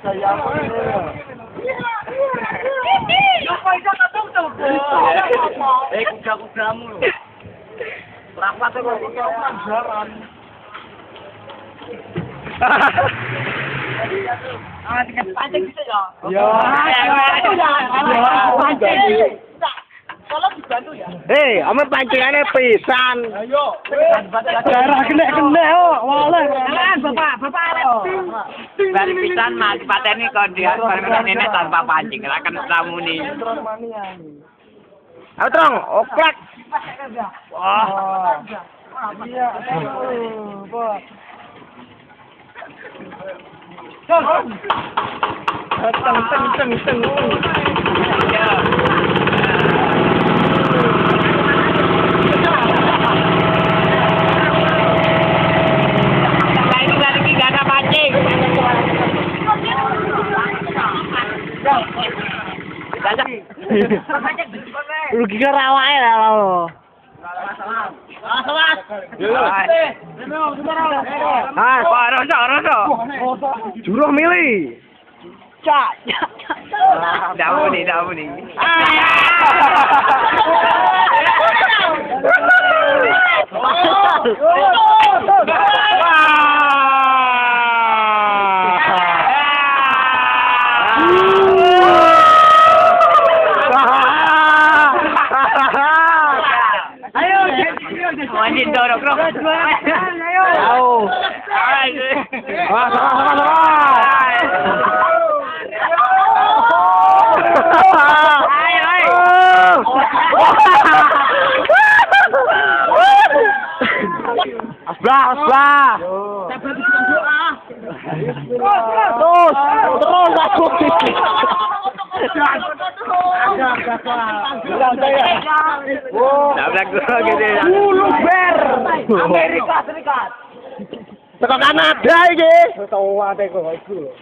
Eh, kuda-kudamu lho. Rapat kok jaran. Ah, tinggal pancing bisa ya? Ya. Pancing. Tolong dibantu ya. Hei, ame pancingane pisan. Ayo. Darah kena-kena kok, waleh. Bapak, bapak arep. Bari pisan mati pateni kon dia bareng nenek tanpa pancing, ra kena tamune. Ayo Trong, oklek. Wah. Iya, Teng teng teng teng. Rugi karo awake lah lo. Ah, Juruh milih. Cak. Ndak muni, ndak muni. Mancing dorok rok. Ayo. Wah, salah, salah, salah. Ayo, ayo. Asbah, asbah. Terus, terus aku. Ber. Amerika Serikat. Teko Kanada iki. Tau ate kok iku lho.